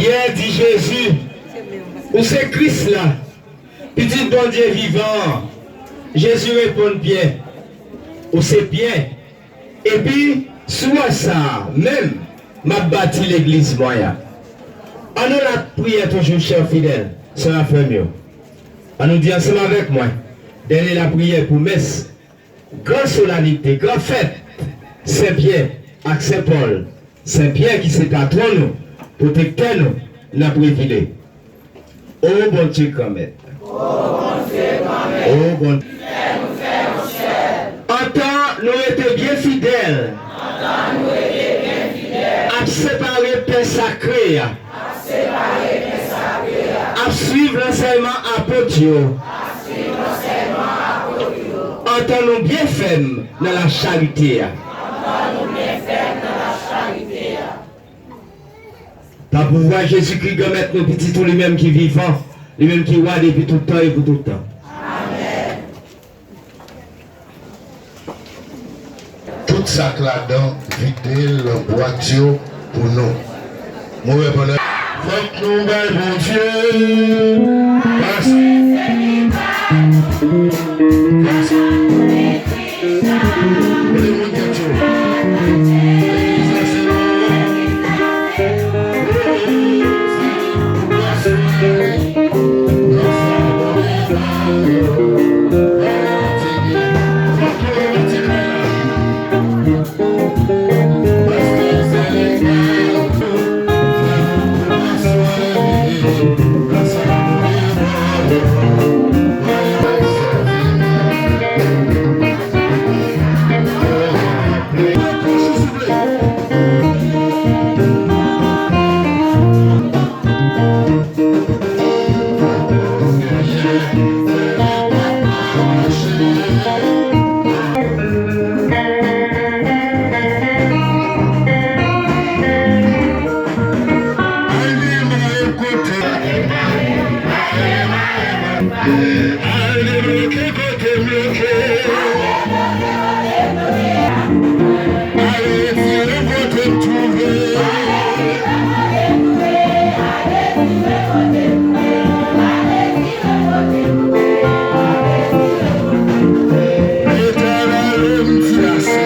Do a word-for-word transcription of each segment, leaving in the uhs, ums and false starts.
Pyè di Jezi, ou se Kris la, Pitit Bondye vivan an. Jezi reponn Pyè, ou se Pyè, epi sou wòch sa a menm m ap bati legliz mwen an. Ann nou lapriyè toujou, chè fidèl, sè a frè m yo. Ann nou di ansanm avèk mwen, dènye lapriyè pou mès, gran solanite, gran fèt Sen Pyè ak Sen Pòl. Sen Pyè ki se patwon nou, pwotektè nou, n ap revile. O Bondye Granmèt. O Bondye. Antan nou rete byen fidèl. Ap separe pen sakre a. Ap suiv lansèyman apot yo. Antan nou byen fèm nan lacharite a. Pa pouvwa Jezikri, Granmèt nou, Pitit ou, li menm ki vivan, li menm ki wa depi tout tan e pou tout tan. Tout sa k ladan, vide l bwat yo pou nou. Mwen wè pandan. Fòk nou bay Bondye. Pas. Pas. Kote moun tèt yo? Legliz la se nou. Al debloke kote m bloke. Al retire kote m twouve. Etènèl, m di ase.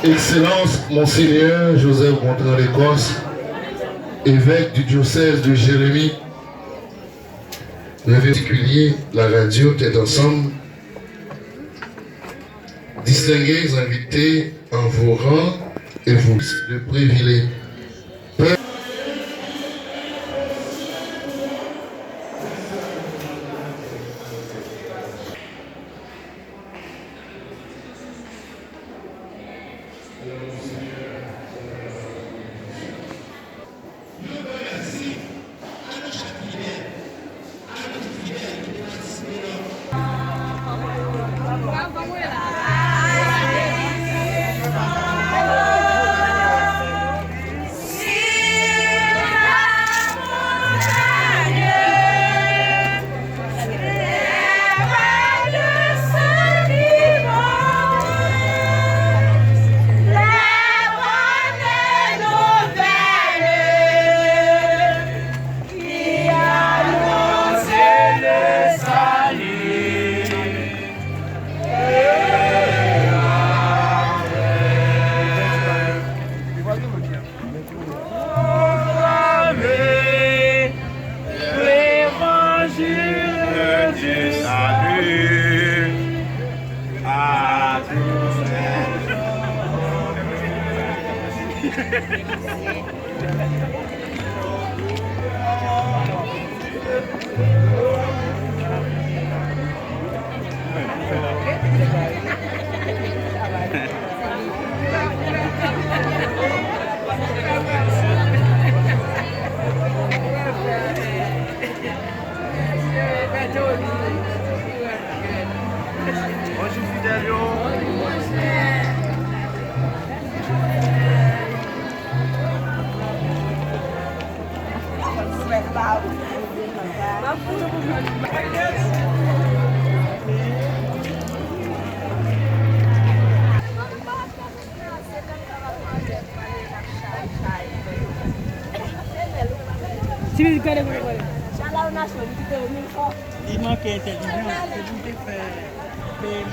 Excellence, Monseigneur Joseph Gontran Lécosse, évêque du diocèse de Jérémie, Révérend particulier, la radio Tête Ensemble, distingués invités en vos rangs et vos de privilèges. Proclamer l'évangile du salut à tous les hommes. Bonjou fidèl yo. Ti pitit, gade kote pale. Li manke entèlijans, se pou te fè P M.